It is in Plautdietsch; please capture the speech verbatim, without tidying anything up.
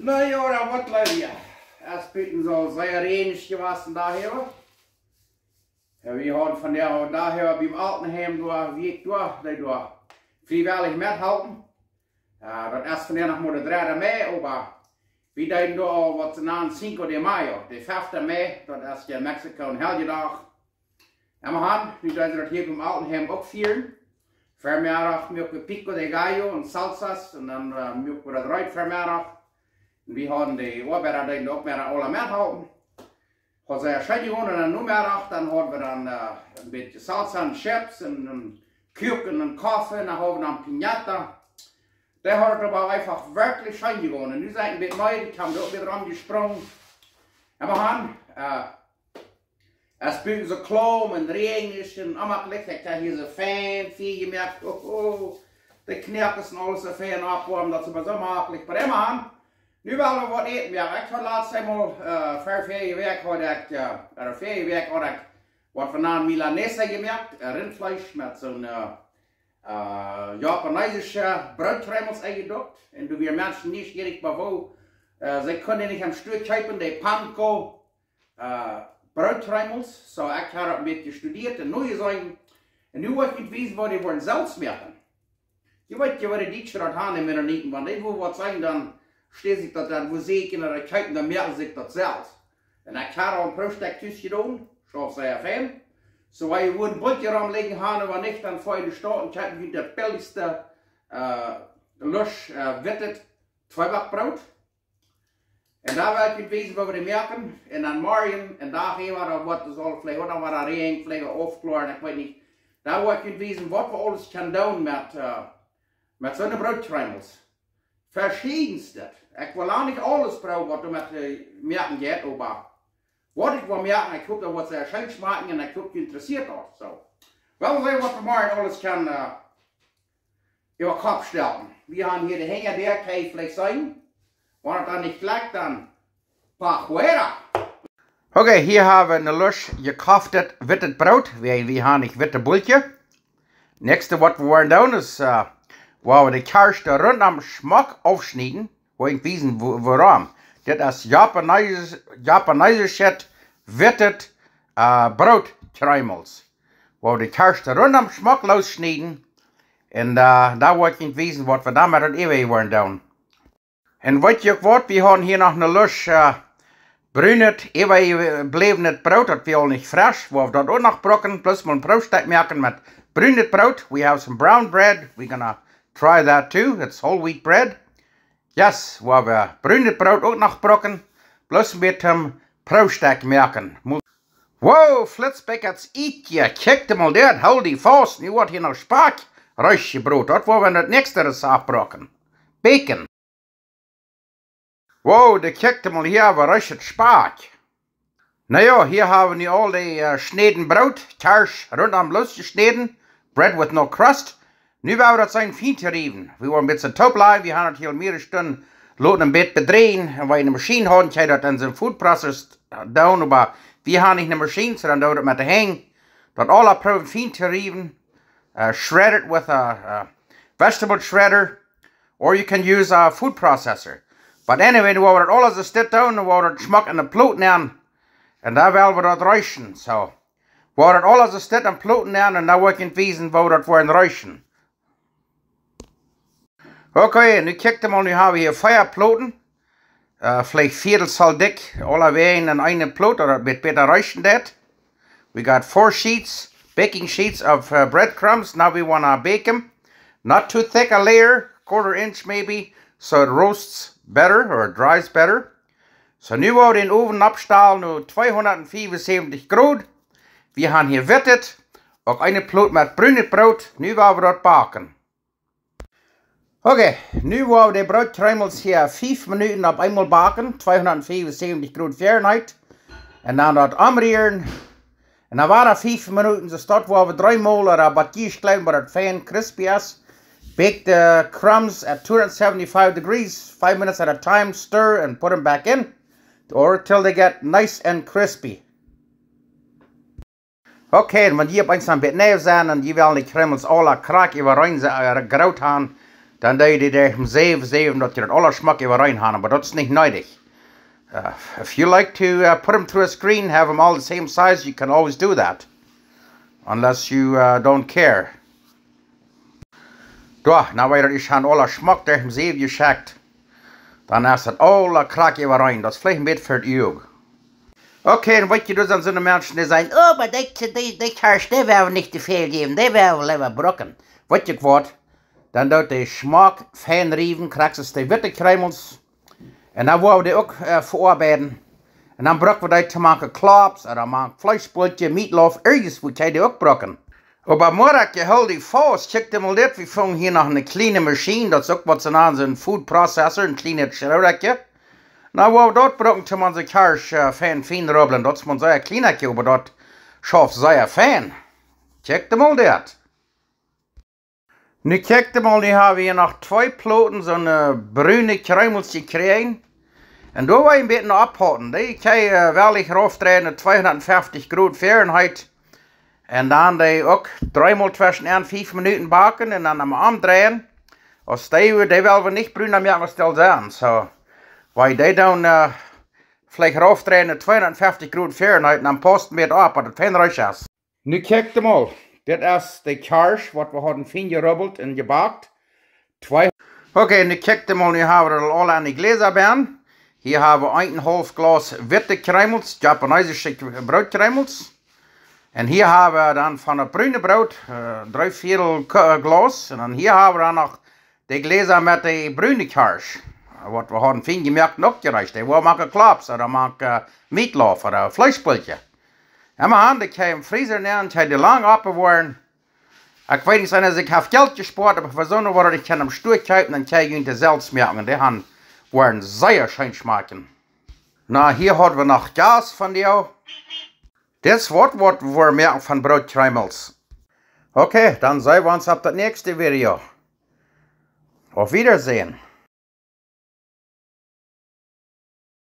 Na jo, dan waut leew je. Es buten soo sea räajnich jewast vondoag. Jo, wie hauden vondoag, vondoag biem Altenheim doa, wie ekj doa, dee doa friewellich methalpen. Jo, daut es vondoag noch mau de dredde Mei, oba wie deeden doa aul waut see nanen Cinco de Mayo, de fefte Mei, daut es je en Mexiko een Heljedach. Emma han, nu deeden see daut hia biem Altenheim uk fieren. Vemeddach muak wie pico de gallo un salsas un dan, äh, muak wie daut reed vemeddach. Un wie hauden de Oabeida, dee deeden uk mea aula methalpen. Haud sea scheen jegonen un dan Nomeddach, dan hauden wie dan, äh, een bät salsa un chips un, un Kuaken un Koffe un dan hauden wie dan piñata. Dee haud et oba eefach werkjlich scheen jegonen. Nu sie ekj een bät meed, ekj hab uk wada romjesprungen. Emma han, äh, es buten soo kloum un räajnich un onjemaklich. Ekj hab hia soo fein Fia jemoakt. Oh, oh. De Knoakes un aules soo fein oppjewoamt, daut es oba soo jemaklich. Oba emma han, nu well wie waut äten. Jo, ekj haud latst eemol, äh, ver, verje Wäakj haud ekj, äh, ooda verje Wäakj haud ekj waut wie nanen Milanesa jemoakt. Äh, Rintfleesch met soon, äh, äh, japanesische Brootkjreemels enjedukt. Un doa wieren Menschen nieschierich, oba woo, äh, see kunnen nich aum Stua kjeepen, de Panko, äh, Brootkjreemels. Soo, ekj hab daut een bät jestudieet un nojeseenen. Un nu well ekj junt wiesen, woo dee woaren selfst moaken. Jie weeten jo, woo de Dietsche daut han, de Mennoniten, wan dee wellen waut seenen, dan stalen see daut, dan woo see kjennen daut kjeepen, dan moaken see daut selfst. Un ekj hab aul een Proowstekj tus jedonen, schauft sea fein. Soo, wan jie een Bultje romligjen han, oba nich, dan foa jie no de Staut un kjeepen junt daut billichste, äh, Lusch, äh, wittet Tweebackbroot. Un dan well ekj junt wiesen, woo wie dee moaken. Un dan morjen, een Dach äwa, dan woat de Sonn veleicht, ooda woat daut räajnen, veleicht aufkloaren, ekj weet nich. Dan well ekj junt wiesen, waut wie aules kjennen doonen met, äh, met soone Brootkjreemels. Veschiedenstet. Ekj well noch nich aules proowen, waut doamet, äh, moaken jeit, oba waut ekj well moaken, ekj hop, daut woat sea scheen schmakjen un ekj hop, junt interessieet daut. Soo. Well wie seenen, waut wie morjen aules kjennen, äh, äwa Kopp stalen. Wie han hia de Henj, dee kjenn jie veleicht seenen. Wan et dan nich jlikjt, dan pa fuera. Okay, hia hab wie een Lusch jekoftet wittet Broot. Wie, wie han nich witte Bultje. Näakjste, waut wie woaren doonen, es, äh, woa wie de Kjarsch doa runtom schmock aufschnieden. Woa ekj junt wiesen, woo-, wuarom. Dit es Japanes-, japanesischet wittet, äh, Brootkjreemels. Woa wie de Kjarsch doa runtom schmock loosschnieden. Un, äh, dan woa ekj junt wiesen, waut wie doamet äwa woaren doonen. Un weet jie uk waut, wie hauden hia noch een Lusch, äh, brunet, äwajebläwnet Broot, daut wia aul nich fresch, woa wie daut uk noch brucken, bloos mol een Proowstekj moaken met brunet Broot. We have some brown bread, we're gonna try that too, it's whole wheat bread. Yes, woa wie brunet Broot uk noch brucken, bloos een bät een Proowstekj moaken. Mo-, wow, Flitz Beckets Ietje, kjikj mol dit, hold die faust, nu woat hia noch Spakj rajcht jebrot, daut woa wie en daut näakjste Rezept brucken. Bacon. Wow, dee kjikjt mol hia, woo rajcht Spakj. Na jo, hia hab wie nu aul dee, äh, jeschnäden Broot, Kjarsch, runtom loosjeschnäden, bread with no crust. Nu woa wie daut seenen fien to riewen. Wie woaren een bät toop lajen, wie han daut hia mearere Stunden loten een bät bedreien. Un wan jie ne Maschien hauden, kjenn jie daut en soon food processor doonen, oba wie han nich ne Maschien, soo dan doo wie daut met de Henj. Daut aula proowen fien to riewen. Uh, shred it with a, a vegetable shredder, or you can use a food processor. But anyway, nu woa wie daut aules soo doonen, nu woa wie daut schmock en de Plot nämen. Un dan well wie daut reeschen. Soo, woa wie daut aules soo en Plot nämen un dan woa ekj junt wiesen, woo wie daut woaren reeschen. Okay, nu kjikjt mol, nu hab wie hia vea Ploten. Uh, veleicht Viedel soo dikj, aulawäajen en eene Plot, ooda daut bät bäta reeschen deit. We got four sheets, baking sheets of, uh, breadcrumbs. Now we wanna bake them. Not too thick a layer, quarter inch maybe, so it roasts better or it dries better. Soo, nu woa wie dän Owen oppstalen no tweehundatfiefunsäwentich Grod. Wie han hia wittet, uk eene Plot met brunet Broot. Nu woa wie daut backen. Okay, nu woa wie de Brootkjreemels hia fief Minuten opp eemol backen, tweehundatfiefunsäwentich Grod Fahrenheit. Un dan daut omrieren. Un dan wada fief Minuten, soo daut woa wie dreemol ooda waut jie jleewen, waut daut fein crispy es. Bake the crumbs at two hundred seventy-five degrees, five minutes at a time, stir and put them back in, or till they get nice and crispy. Okay, un wan jie opp eemol een bät neiw sent un jie wellen de Kjreemels aula krakjt äwareen soo, äh, groot han, Dan doo jie dee derch de Säw säwen, daut jie daut aula schmock äwareen haben, oba daut es nich needich. Uh, if you like to uh, put them through a screen, have them all the same size, you can always do that. Unless you uh, don't care. Doa, nu wada daut es aula schmock derch de Säw jeschekjt. Dan es daut aula krakjt äwareen. Daut es veleicht een bät fa daut Uag. Okay, un weet jie, doa sent soone Menschen, dee sajen: "Oh, oba dee, dee, dee Kjarsch, dee woa wie nich too väl jäwen, dee woa wie leewa brucken." Weet jie waut? Dan doo dee schmock fein riewen, krakjt soo aus dee witte Kjreemels. Un dan woa wie dee uk uh, veoabeiden. Un dan bruck wie dee to moaken Klopps, ooda moaken Fleeschbultjes, Meatloaf, irjent woo kjenn jie dee uk brucken. Oba Morakje, hool die faust, kjikj die mol dit, wie fungen hia noch eene kjliene Maschien, daut es uk waut see nanen soon food processor, een kjlienet Schroodakje. Nu, woa wie daut brucken, toom onse Kjarsch uh, fein, fein rubblen, daut es mau een sea kjlienet Akje, oba daut schauft sea fein. Kjikj die mol dit. Nu kjikj die mol, nu hab wie hia noch twee Ploten soone brune Kjreemels jekjräajen. Un doa woa wie een bät oppholen. Dee kjenn jie uh, wellich raufdreien no tweehundatfeftich Grod Fahrenheit. Un dan dee uk dreemol tweschen en fief Minuten backen un dan emma omdreien. Aus dee, dee well wie nich bruner moaken aus dee aul sent. Soo, wan jie dee dan uh, veleicht raufdreien no tweehundatfeftich Grod Fahrenheit un dan paust een bät opp, daut et fein rutsch es. Nu kjikj die mol. Dit es de Kjarsch, waut wie hauden fein jerubbelt un jebackt. Twee. Okay, nu kjikj die mol, nu hab wie daut aul aun de Gläsa bennen. Hia hab wie een un een haulf Glaus witte Kjreemels, japanesische K-, Brootkjreemels. Un hia hab wie dan von daut brune Broot, uh, dree Viedel K-, uh, Glaus. Un dan hia hab wie dan noch de Gläsa met de brune Kjarsch, waut wie hauden fein jemoakt un uk jereecht. Dee woa wie moaken Klopps, ooda moaken uh, Meatloaf, ooda Fleeschbultjes. Emma aun, dee kjenn jie em Freezer nämen, kjenn jie dee lang oppbewoaren. Ekj weet nich, aus eena sikj haft Jelt jespoat, oba fa soone, waut ekj kjenn em Stua kjeepen, dan kjenn jie dee selfst moaken. Dee han, woaren sea scheen schmakjen. Nu, hia hauden wie noch Jast von die. Dit es waut, waut wie moaken von Brootkjreemels. Okay, dan seenen wie ons opp daut näakjste Video. Auf Wiedersehen.